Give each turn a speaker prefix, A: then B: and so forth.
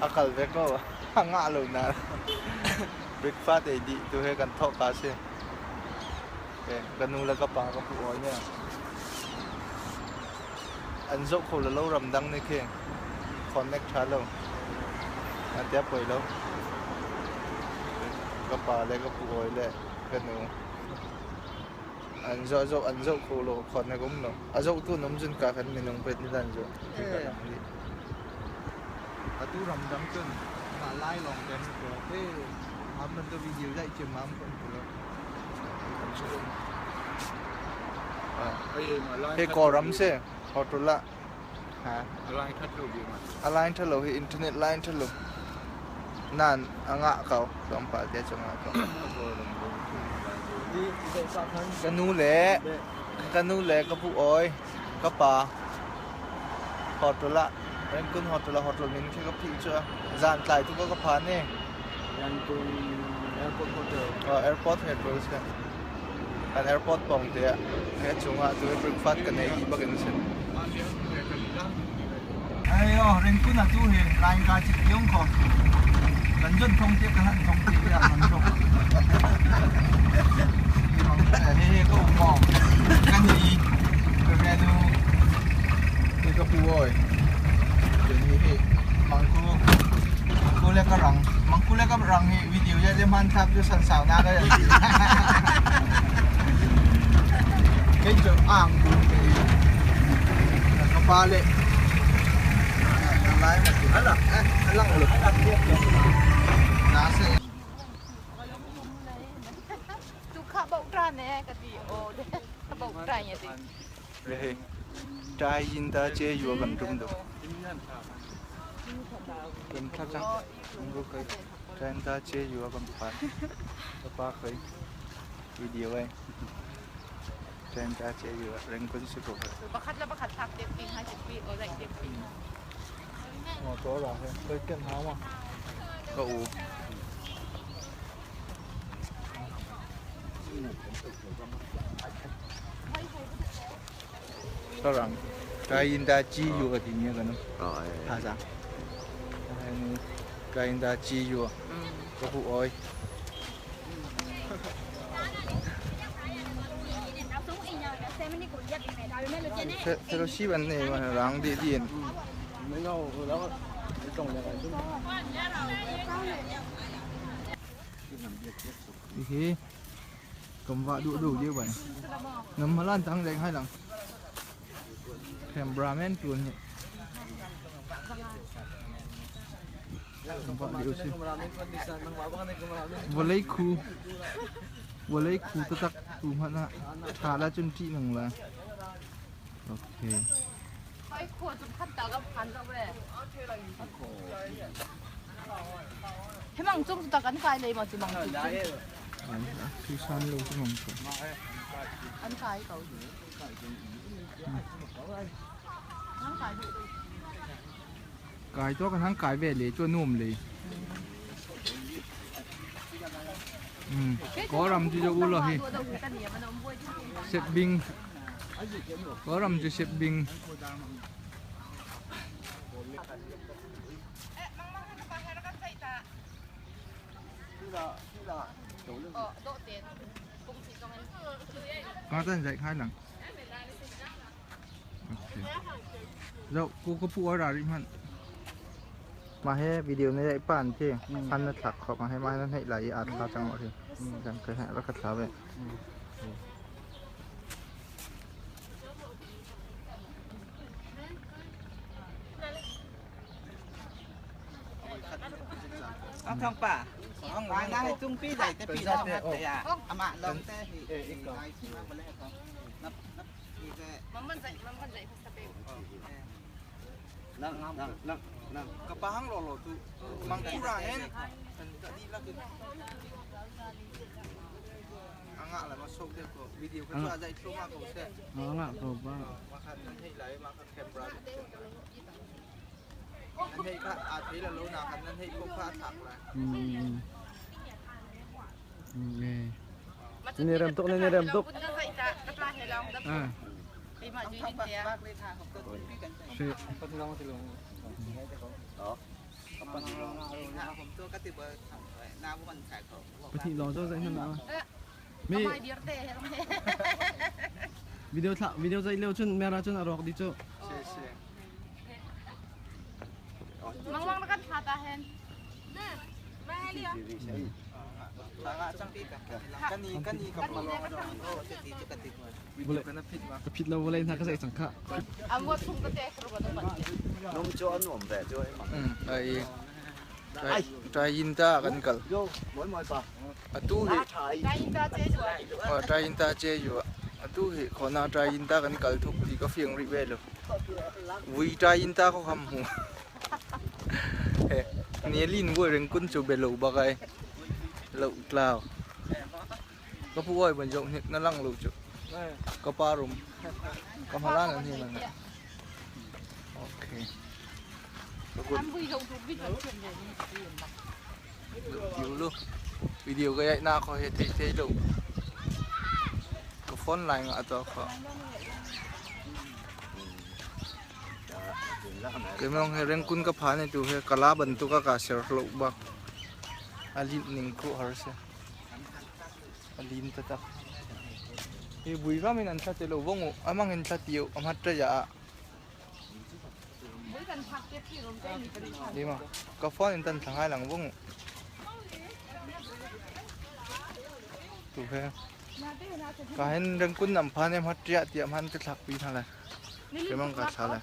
A: A kal ve ko. A ngah lo na. Breakfast ei dih tu he kan thawh ka si. Ka nu le ka pa ka pu oi ne. An zoh kho lo lo ramdang nih khi connect ṭha lo. An tia poi lo. Ka pa le ka pu oi le ka nu. An zoh zoh an zoh kho lo connect um lo. A zoh tu an um cun ka kan minung pet ni dan zoh. Atu ramdang cun mah lai lawng te an ko. He am bantuk video zaih cem am ko lo. He Kawlram si hotel ah. Ha. A line ṭha lo hi internet line ṭha lo. Nan a ngah ko tlawmpal te cu ngah ko. Ka nu le ka nu le ka pu oi ka pa hotel ah Rangoon hotel ah hotel min khi ka phih cu zan tlai tu ka ka phan i
B: Rangoon Airport Hotel.
A: Airport hotel si. Kan airport pawng te ah he chungah tu breakfast kan ei dih bak in si. Ayo Rangoon ah tu hi line ka chit yong kho. Kan zon thong te kan han thong te ya man thong. He he ka um kan i ka nu ni ka pu oi. Ni hi mangku mangku le ka rang mangku le ka rang hi video ya le man thap chu san sau na ka ya. Cái chỗ ang bu cái ka pa le lai ma ti ala lang lu na se
C: Tu kha bau tra ne ka ti o de bau tra ye ti.
A: He trai yin ta che yu kan tum do. Kan thla chang ru kai trai ta che yu kan phan. Ka pa kai video ai. Trai ta che yu reng kun si ko.
C: Pakhat le pakhat thak te pi ha chi pi o dai te pi.
A: Ngõ to ra he kai ken ha ma. Ka u. Sarang Kainda chi yu ka ti ni ka nu. Ha sa. Kainda chi yu ka pu oi. Fellowship an nei ma rang di din. Hi cầm vạ đu đủ như vậy. Ngắm mà lan tăng dành hai lần. Cameraman tuan ni. Cầm vạ điu si. Vawlei khu vawlei khu taktak tu hmanh ah ṭha la cun ṭih nung la. Okay.
C: He mang cung cu kan kai lei maw cu mang cung cu?
A: Khi san lo cu mang cu.
C: An kai ko.
A: Kai to kan hang kai ve le chu nuam le. Kawlram cu u lo hi. Sep bing. Kawlram cu sep bing. Có tên dạy khai lằng. Okay. Dậu, cô có phụ ở đó đi hẳn. Mà he video này dạy bản thì ăn nó thạc khó mà he mai nó hãy lấy ạt thà chẳng thì chẳng cái hẹn rất khá vậy.
D: Ông thong pa. Ông na tung pi dai te pi da te ya. Ama long te hi. Nap nap
B: Nang nang nang nang.
A: Kapahang lolo tu mangkura hen. Anga la ma sok de ko video ko cha dai thlu ma ko se.
B: Anga ko ba.
A: Ma khan nan hei lai ma khan camera. Nan hei kha a thei la lo na khan nan hei ko kha thak la.
B: Ni rem tuk ni rem tuk.
A: Ah.
B: Si. Pahnih lawng cu zeihmanh ah. Mi video thla video zai lio cun mera cun a rawk dih cu.
C: Mangmang na kan thla ta hen.
B: Ka phit lo vawlei hna ka zaih cang khah.
A: Ai Ṭaiyinta kan kal. Atu hi Ṭaiyinta ce yu atu hi khona Ṭaiyinta kan kal thuk ti ka fiang rih ve lo. Vui Ṭaiyinta ko kham hmu. Nialin vui ring kun chu be lo bakai. Lo tlau. Ka pu oi ban jong hnik na lang lo chu. Ka pa rum. Ka malan an hi man. Okay. Lu video ka yai na ko he thei thei lo. Ka phone line nga to kho. Kemong he rengkun ka phan tu he kala bantu ka ka ser lo ba. Alin ning ku har se. Alin ta tak. Hi bui ram in an thla te lo vong u amang in thla tiu amhat tra ya. Di ma ka phone in tan thla ngai lang vong u. Tu he ka hen rengkun nam phan em hat ria tiam han te thlak pi thla lai. Kemong ka thla lai.